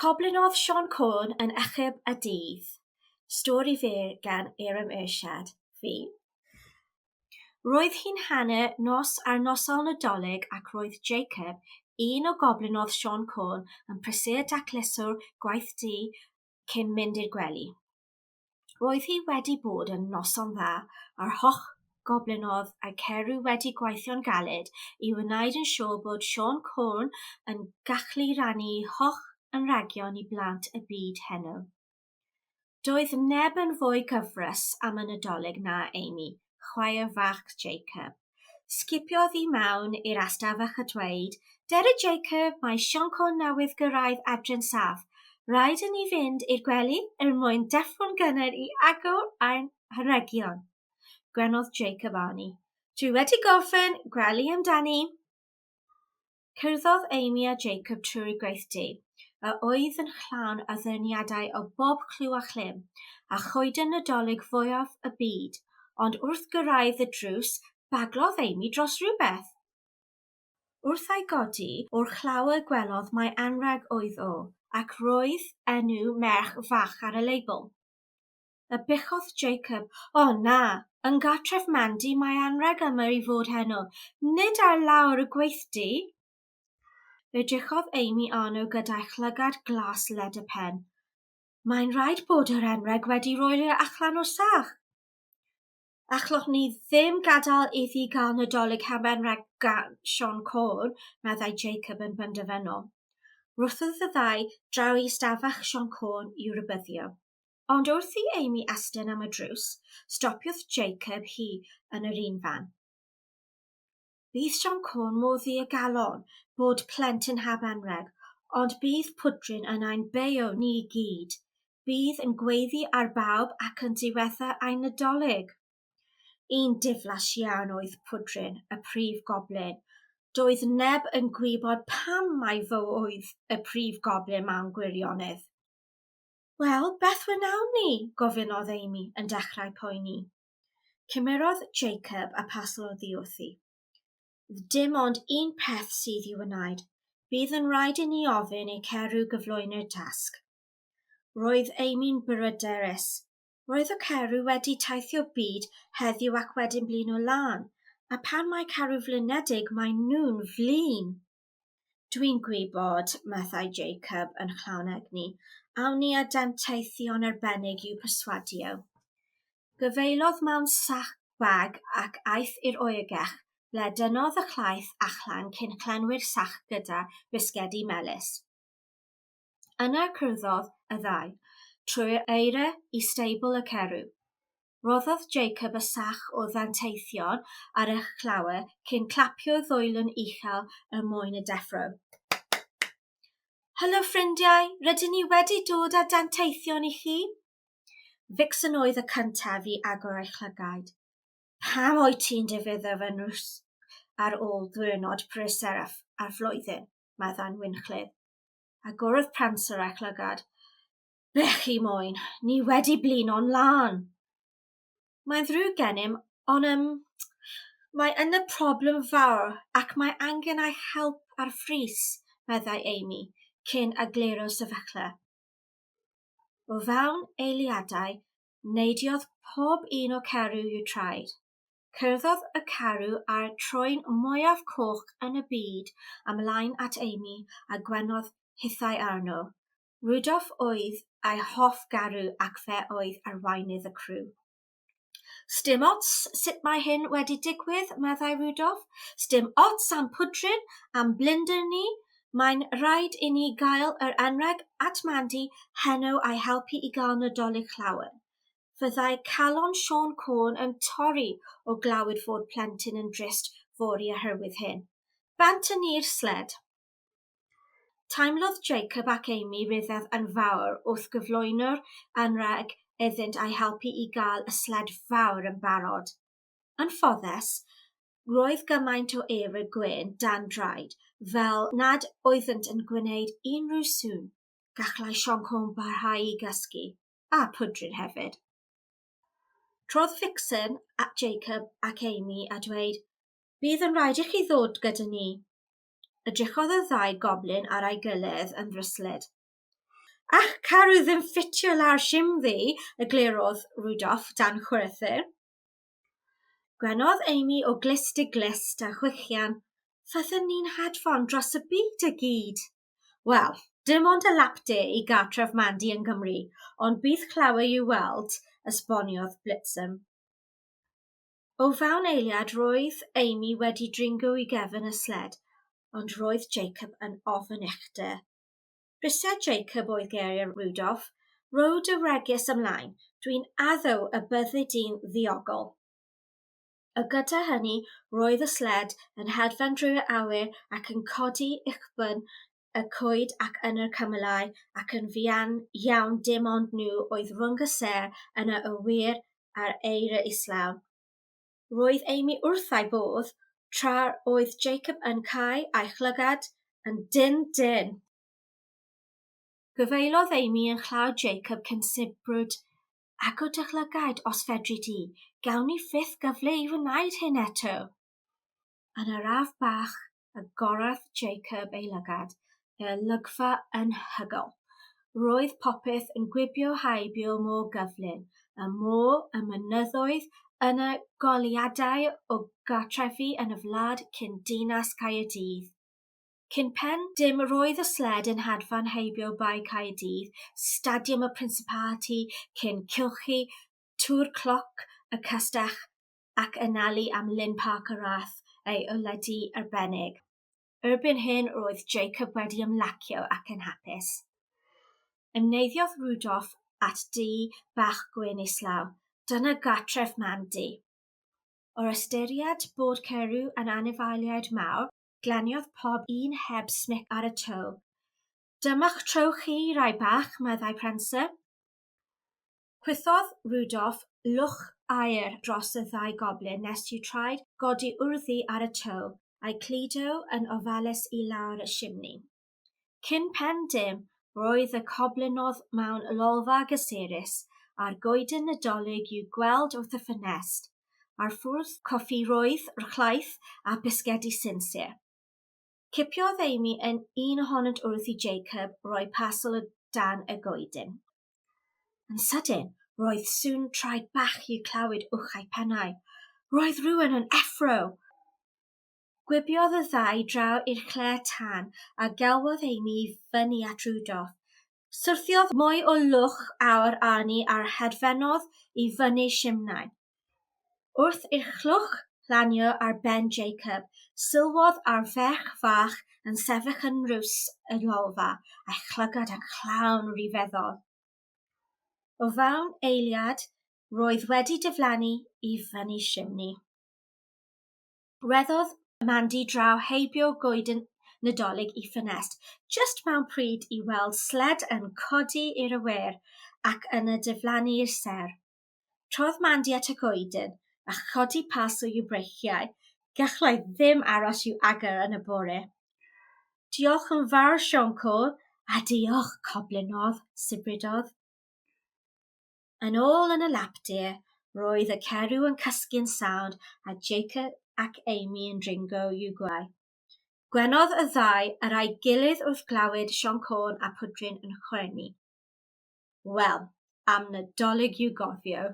Coblinodd Siôn Corn yn achub y dydd. Stori fer gan Erum Irshad. Fi. Roedd hi'n hanner nos ar noson Nadolig ac roedd Jacob, un o goblinodd Siôn Corn, yn prysur dacluso'r gweithdy cyn mynd i'r gwely. Roedd hi wedi bod yn noson dda, a'r holl goblinodd a Ceru wedi gweithio'n galed i wneud yn siŵr bod Siôn Corn yn gallu rhannu'i holl anrhegion i blant y byd heno. Doedd neb yn fwy cyfrwys am y Nadolig na Amy, chwaer fach Jacob. Sgipiodd i mewn i'r astafell a dweud, Dere Jacob, mae Siôn Corn newydd gyrraedd adre'n saff. Rhaid i ni fynd i'r gwely er mwyn deffro'n gynnar i agor ein hanrhegion. Gwenodd Jacob arni. Dwi wedi gorffen gwely amdani. Cerddodd Amy a Jacob trwy'r gweithdy, a oedd yn llawn addurniadau o bob clw a chlym, a choeden Nadolig fwyaf y byd, ond wrth gyrraedd y drws, baglodd Amy dros rywbeth. Wrth ei godi o'r llawr gwelodd mai anrheg oedd o, ac roedd enw merch fach ar y label. A buchodd Jacob, O na! Yn gartref Mandy mae anrheg yma i fod heno, nid ar lawr y gweithdy! Edrychodd Amy arno gyda'i llygaid glas led y pen. Mae'n rhaid bod yr anrheg wedi rolio allan o'r sach! Allwch ni ddim gadael iddi gael Nadolig heb anrheg gan Siôn Corn, meddai Jacob yn benderfynol. Rhuthrodd y ddau draw i ystafell Siôn Corn i'w rhybuddio. Ond wrth i Amy estyn am y drws, stopiodd Jacob hi yn yr un fan. Bydd Siôn Corn mor ddu y galon bod plentyn heb anrheg, ond bydd Pwdrin yn ein beio ni i gyd. Bydd yn gweiddi ar bawb ac yn diwetha ein Nadolig. Un diflas iawn oedd Pwdrin, y prif goblin. Doedd neb yn gwybod pam mai fo oedd y prif goblin mewn gwirionedd. Wel, beth wnawn ni? gofynnodd Amy, yn dechrau poeni. Cymerodd Jacob y pasl oddi wrthi. Dim ond un peth sydd i'w wneud. Bydd yn rhaid i ni ofyn i Ceru gyflwyno'r tasg. Roedd Amy'n bryderus. Roedd y Ceru wedi teithio byd heddiw ac wedyn blino lân, a pan mae carw flinedig maen nhw'n flin. Dwi'n gwybod, meddai Jacob yn llawn egni. Awn ni â danteithion arbennig i'w perswadio. Gafaelodd mewn sach gwag ac aeth i'r oergell, ble dynnodd y llaeth allan cyn llenwi'r sach gyda bisgedi melys. Yna cerddodd y ddau, trwy'r eira i stabl y ceirw. Rhoddodd Jacob y sach o ddanteithion ar y llawr cyn clapio ddwylo'n uchel er mwyn y deffro. Helo ffrindiau, rydyn ni wedi dod â danteithion i chi. Vixen oedd y cyntaf i agor ei llygaid. Pam wyt ti'n defyddo fy nrws ar ôl ddiwrnod prysuraf a'r flwyddyn? meddai'n wynchlydd. Agorodd Prancer ei llygad. Be chi moyn? Ni wedi blino'n lân. Mae'n ddrwg gennym, ond yym, mae yna problem fawr ac mae angen eich help ar frys, meddai Amy, cyn egluro'r sefyllfa. O fewn eiliadau, neidiodd pob un o'r ceirw i'w traed. Cerddodd y carw â'r trwyn mwyaf coch yn y byd ymlaen at Amy a gwenodd hithau arno. Rudolf oedd ei hoff garw ac fe oedd arweinydd y criw. Sdim ots sut mae hyn wedi digwydd, meddai Rudolf. Sdim ots am pwdrin, am blinder ni. Mae'n rhaid i ni gael yr anrheg at Mandy heno a'i helpu i gael Nadolig Llawen. Fyddai calon Siôn Corn yn torri o glywed fod plentyn yn drist fory oherwydd hyn. Bant â ni i'r sled. Teimlodd Jacob ac Amy ryddhad enfawr wrth gyflwyno'r anrheg iddynt a'u helpu i gael y sled fawr yn barod. Yn ffodus, roedd gymaint o eira gwyn dan draed fel nad oeddynt yn gwneud unrhyw sŵn. Gallai Siôn Corn barhau i gysgu, a pwdrin hefyd. Trodd Vixen at Jacob ac Amy a dweud, Bydd yn rhaid i chi ddod gyda ni. Edrychodd y ddau goblyn ar ei gilydd yn ddryslyd. All carw ddim ffitio lawr simddu, eglurodd Rwdolff dan chwerthin. Gwenodd Amy o glust i glust a chwichian, Fydden ni'n hedfan dros y byd i gyd! Wel, dim ond y lap de i gartref Mandy yng Nghymru, ond bydd llawer i'w weld, esboniodd Blitzen. O fewn eiliad roedd Amy wedi dringo i gefn y sled, ond roedd Jacob yn ofn uchder. Brysia Jacob oedd geiriau Rudolph, Rho dy wregys ymlaen, dwi'n addo y byddi di'n ddiogel. A gyda hynny roedd y sled yn hedfan drwy'r awyr ac yn codi uwchben y coed ac yn y cymylau ac yn fuan iawn dim ond nhw oedd rhwng y sêr yn yr awyr a'r eira islaw. Roedd Amy wrth ei bodd, tra'r oedd Jacob yn cau ei llygad yn dynn dynn. Gafaelodd Amy yn llaw Jacob cyn sibrwd, Agor dy llygaid os fedri di, gawn ni fyth gyfle i wneud hyn eto. Yn araf bach, Agorodd Jacob ei lygad, y olygfa anhygoel. Roedd popeth yn gwibio heibio mor gyflym, y môr, y mynyddoedd, yna goleuadau o gartrefi yn y wlad cyn dinas Caerdydd. Cyn pen dim roedd y sled yn hedfan heibio Bae Caerdydd, Stadiwm y Principality cyn cylchu Tŵr Cloc y Castell ac anallu am Lyn Parc y Rhath, ei oleudy arbennig. Erbyn hyn roedd Jacob wedi ymlacio ac yn hapus. Ymneidiodd Rudolph at dŷ bach gwyn islaw. Dyna gartref Mandy. O'r ystyried bod ceirw yn anifeiliaid mawr, glaniodd pob un heb smic ar y to. Dyma'ch tro chi, rai bach, meddai Prancer. Chwythodd Rudolph lwch aer dros y ddau goblyn nes i'w traed godi wrddu ar y to, a'u cludo yn ofalus i lawr y simni. Cyn pen dim, roedd y coblynodd mewn lolfa gysurus, a'r goeden Nadolig i'w gweld wrth y ffenest. Ar fwrdd coffi roedd llaeth a bisgedi sinsir. Cipiodd Amy yn un ohonynt wrth i Jacob roi parsel o dan y goeden. Yn sydyn, roedd sŵn traed bach i'w clywed uwch eu pennau. Roedd rhywun yn effro! Gwibiodd y ddau draw i'r lle tân a galwodd Amy i fyny at Rudolph. Syrthiodd mwy o lwch aur arni a hedfanodd i fyny simnai. Wrth i'r llwch lanio ar ben Jacob, sylwodd ar ferch fach yn sefyll yn nrws y lolfa, a'i llygad yn llawn rhyfeddod. O fewn eiliad, roedd wedi diflannu i fyny simni. Rheddodd Mandy draw heibio goeden Nadolig i ffenest, jyst mewn pryd i weld sled yn codi i'r awyr ac yna diflannu i'r sêr. Trodd Mandy at y goeden a chodi pas o'i breichiau. Gallai ddim aros i'w agor yn y bore. Diolch yn fawr, Siôn Corn, a diolch, coblinodd, sibrydodd. Yn ôl yn y lapdir, roedd y ceirw yn cysgu'n sound a Jacob ac Amy yn dringo i'w gwely. Gwenodd y ddau ar ei gilydd wrth glywed Siôn Corn a Pwdrin yn chwyrnu. Wel, am Nadolig i'w gofio.